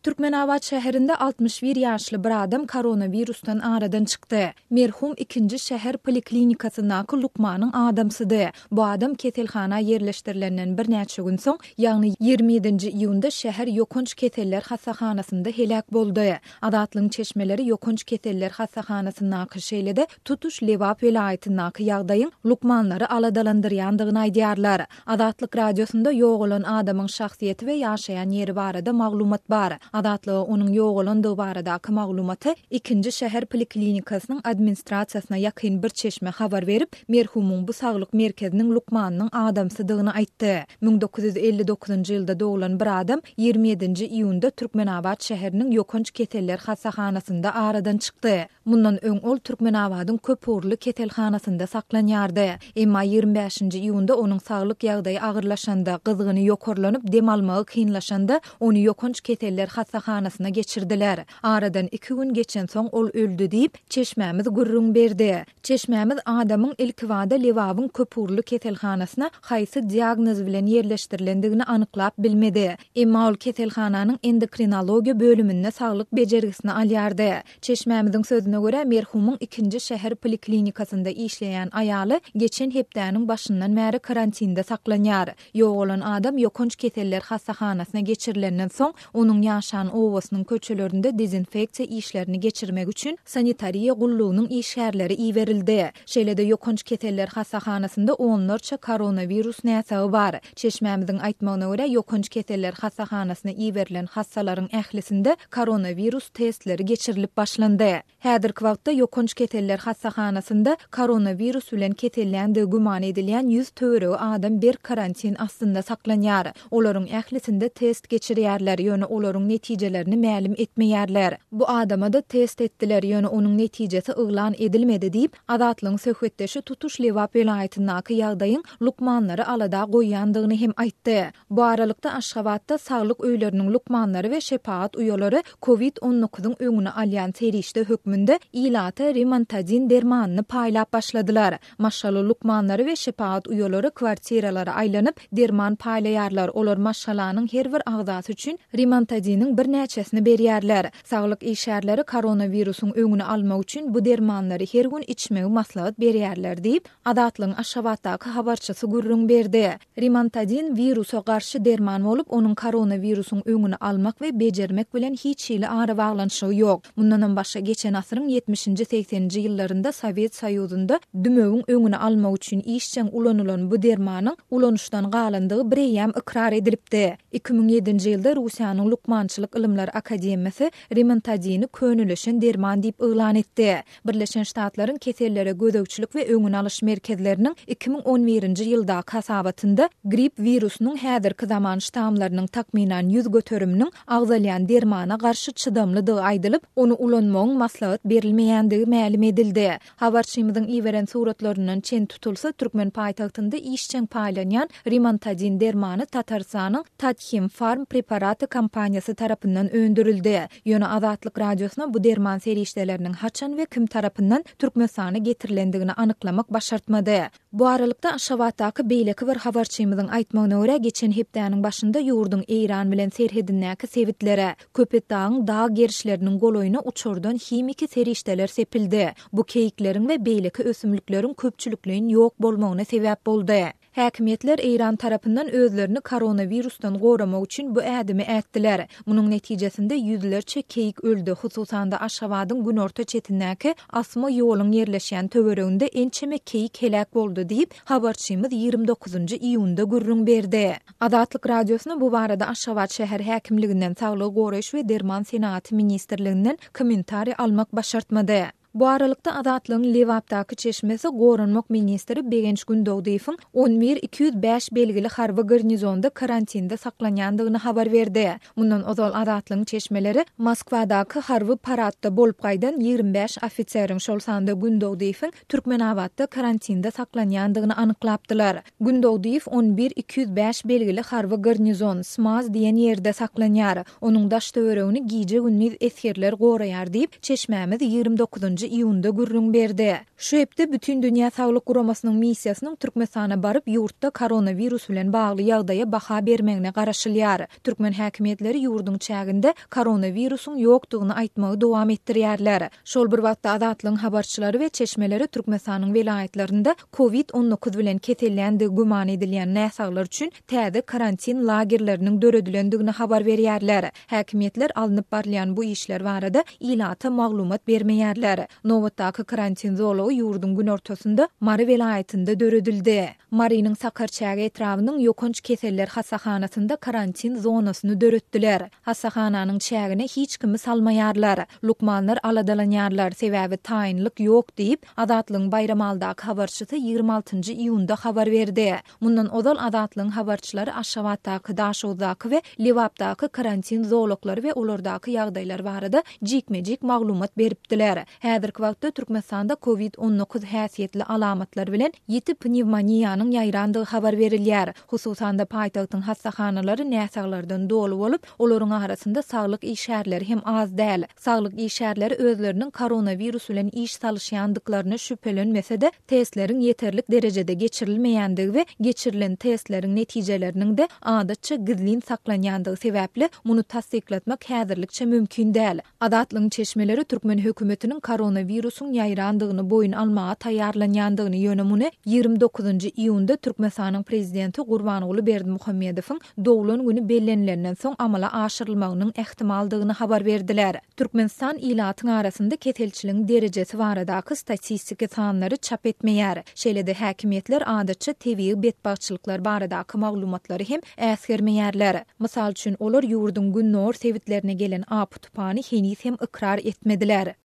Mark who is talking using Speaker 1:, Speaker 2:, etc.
Speaker 1: Türkmenabat şäherinde 61 ýaşly bir adam koronawirusdan aradan çykdy. Merhum ikinji şäher poliklinikasyndaky lukmanyň adamsydy. Bu adam keselhana ýerleşdirilenden birnäçe gün soň, ýagny 27-nji iýunda şäher ýokanç keseller hassahanasynda heläk boldy. Azatlygyň çeşmeleri ýokanç keseller hassahanasyndaky, şeýle-de tutuş Lebap welaýatyndaky ýagdaýyň lukmanlary aladalandyrýandygyny aýdýarlar. Azatlyk Radiosynda ýogalan adamyň şahsyýeti we ýaşaýan ýeri barada maglumat bar. Azatlyga onuň ýogalandygy baradaky maglumaty ikinji şäher poliklinikasynyň administrasiýasyna ýakyn bir çeşme habar berip, merhumyň bu saglyk merkeziniň lukmanynyň adamsydygyny aýtdy. 1959-njy ýylda doglan bir adam 27-nji iýunda Türkmenabat şäheriniň ýokanç keseller hassahanasynda aradan çykdy. Mundan öň ol Türkmenabadyň köpugurly keselhanasynda saklanýardy. Emma 25-nji iýunda onuň saglyk ýagdaýy agyrlaşanda, gyzgyny ýokarlanyp, dem almagy kynlaşanda, ony ýokanç keseller hassahanasyna geçirdiler. Aradan iki gün geçensoň ol öldi diýip, çeşmämiz gürrüň berdi. Çeşmämiz adamyň ilkibada Lebabyň köpugurly keselhanasyna haýsy diagnoz bilen ýerleşdirilendigini anyklap bilmedi. Emma ol keselhananyň endokrinologiýa bölüminde saglyk bejergisini alýardy. Çeşmämiziň sözüne görä, merhumyň ikinji şäher poliklinikasynda işleýän aýaly geçen hepdäniň başyndan bäri karantinde saklanýar. Ýogalan adam ýokanç keseller hassahanasyna geçirilenden soň, onuň ýaşan obasynyň köçelerinde dezinfeksiýa işlerini geçirmek üçin sanitariýa gullugynyň işgärleri iberildi. Şeýle-de ýokanç keseller hassahanasynda onlarça koronawirus näsagy bar. Çeşmämiziň aýtmagyna görä, ýokanç keseller hassahanasyna iberilen hassalaryň ählisinde koronawirus testleri geçirilip başlandy. Häzirki wagtda ýokanç keseller hassahanasynda koronawirus bilen keselländigi güman edilýän 100 töweregi adam berk karantin astynda saklanýar. Olaryň ählisinde test geçirýärler, ýöne olaryň netijelerini mälim etmeýärler. Bu adama-da test etdiler, ýöne onuň netijesi yglan edilmedi diýip, Azatlygyň söhbetdeşi tutuş Lebap welaýatyndaky ýagdaýyň lukmanlary alada goýýandygyny hem aýtdy. Bu aralykda, Aşgabatda saglyk öýleriniň lukmanlary we şepagat uýalary Covid on dokuzyň öňüni alýan serişde hökmünde ilata Rimantadin dermanyny paýlap başladylar. Maşgala lukmanlary we şepagat uýalary kwartiralara aýlanyp, derman paýlaýarlar, olar maşgalanyň her bir agzasy üçin Rimantadiniň birnäçesini berýärler. Saglyk işgärleri koronawirusyň öňüni almak üçin bu dermanlary her gün içmegi maslahat berýärler diýip, Azatlygyň Aşgabatdaky habarçysy gürrüň berdi. Rimantadin wirusa garşy derman bolup, onuň koronawirusyň öňüni almak we bejermek bilen hiç hili arabaglanyşygy ýok. Mundanam başga geçen asyryň ýetmişinji-segseninji ýyllarynda Sowet Soýuzynda dümewiň öňüni almak üçin işjeň ulanylan bu dermanyň ulanyşdan galandygy bireýýäm ykrar edilipdi. 2007-nji ýylda Russiýanyň Lukmançylyk ylymlar akademiýasy rimantadini könelişen derman diýip yglan etdi. Birleşen Ştatlaryň Kesellere gözegçilik we öňüni alyş merkezleriniň 2011-nji ýyldaky hasabatynda grip wirusynyň häzirki zaman ştamlarynyň takmynan 100 göteriminiň agzalýan dermana garşy çydamlydygy aýdylyp, ony ulanmagyň maslahat berilmeýändigi mälim edildi. Habarçymyzyň iberen suratlaryndan çen tutulsa, türkmen paýtagtynda işjeň paýlanýan Rimantadin dermany Tatarystanyň Tathimfarm preparaty kompaniýasy tarapyndan öndürildi. Ýöne Azatlyk Radiosyna bu derman serişdeleriniň haçan we kim tarapyndan Türkmenistana getirilendigini anyklamak başartmady. Bu aralykda, Aşgabatdaky beýleki bir habarçymyzyň aýtmagyna görä, geçen hepdäniň başynda ýurduň Eýran bilen serhedindäki sebitlere, Köpetdagyň dag gerişleriniň golaýyna uçardan himiki serişdeler sepildi. Bu keýikleriň we beýleki ösümlikleriň köpçülikleýin ýok bolmagyna sebäp boldy. Häkimiýetler Eýran tarapyndan özlerini koronawirusdan goramak üçin bu ädimi ätdiler. Munuň netijesinde ýüzlerçe keýik öldi, hususan-da Aşgabadyň günorta çetindäki asma ýoluň ýerleşýän töwereginde ençeme keýik heläk boldy diýip, habarçymyz 29-njy iýunda gürrüň berdi. Azatlyk Radiosyna bu barada Aşgabat şäher häkimliginden, Saglygy goraýyş we derman senagaty ministrliginden kommentariý almak başartmady. Bu aralykda, Azatlygyň Lebapdaky çeşmesi goranmak ministri Begenç Gündogdyýewiň 11 205 belgili harby garnizonda karantinde saklanýandygyny habar berdi. Mundan ozal Azatlygyň çeşmeleri Moskwadaky harby paradda bolup gaýdan 25 ofiseriň, şol sanda Gündogdyýewiň Türkmenabatda karantinde saklanýandygyny anyklapdylar. Gündogdyýew 11 205 belgili harby garnizon, SMAZ diýen ýerde saklanýar. Onuň daş-töweregini gije-gündiz esgerler goraýar diýip, çeşmämiz 29-njy. altynjy iýunda gürrüň berdi. Şu hepde Bütindünýä Saglyk Guramasynyň missiýasynyň Türkmenistana baryp, ýurtda koronawirus bilen bagly ýagdaýa baha bermegine garaşylýar. Türkmen häkimiýetleri ýurduň çäginde koronawirusyň ýokdugyny aýtmagy dowam etdirýärler. Şol bir wagtda, Azatlygyň habarçylary we çeşmeleri Türkmenistanyň welaýatlarynda Covid 19 bilen keselländigi güman edilýän näsaglar üçin täze karantin lagerleriniň döredilendigini habar berýärler. Häkimiýetler alnyp barylýan bu işler barada ilata maglumat bermeýärler. Nobatdaky karantin zolagy ýurduň günortasynda, Mary welaýatynda döredildi. Marynyň Sakarçäge etrabynyň ýokanç keseller hassahanasynda karantin zonasyny döretdiler. Hassahananyň çägine hiç kimi salmaýarlar. Lukmanlar aladalanýarlar, sebäbi taýynlyk ýok diýip, Azatlygyň Baýramalydaky habarçysy 26 iýunda habar berdi. Mundan ozal Azatlygyň habarçylary Aşgabatdaky, Daşoguzdaky we Lebapdaky karantin zolaklary we olardaky ýagdaýlar barada jikme-jik maglumat beripdiler. Häzirki wagtda Türkmenistanda Covid 19 häsiýetli alamatlar bilen ýiti pnewmoniýanyň ýaýrandygy habar berilýär. Hususan-da, paýtagtyň hassahanalary näsaglardan doly bolup, olaryň arasynda saglyk işgärleri hem az däl. Saglyk işgärleri özleriniň koronawirus bilen iş salyşýandyklaryna şübhelenmese-de, testleriň ýeterlik derejede geçirilmeýändigi we geçirilen testleriň netijeleriniň-de adatça gizlin saklanýandygy sebäpli, muny tassyklatmak häzirlikçe mümkin däl. Azatlygyň çeşmeleri türkmen hökümetiniň koronawirusyň ýaýrandygyny boýun almaga taýýarlanýandygyny, ýöne muny 29 iýunda Türkmenistanyň prezidenti Gurbanguly Berdimuhamedowyň doglan güni bellenilenden soň amala aşyrylmagynyň ähtimaldygyny habar berdiler. Türkmenistan ilatyň arasynda keselçiligiň derejesi baradaky statistiki sanlary çap etmeýär. Şeýle-de häkimiýetler adatça tebigy betbagtçylyklar baradaky maglumatlary hem äsgermeýärler. Mysal üçin, olar ýurduň gündogar sebitlerine gelen apy-tupany heniz hem ykrar etmediler.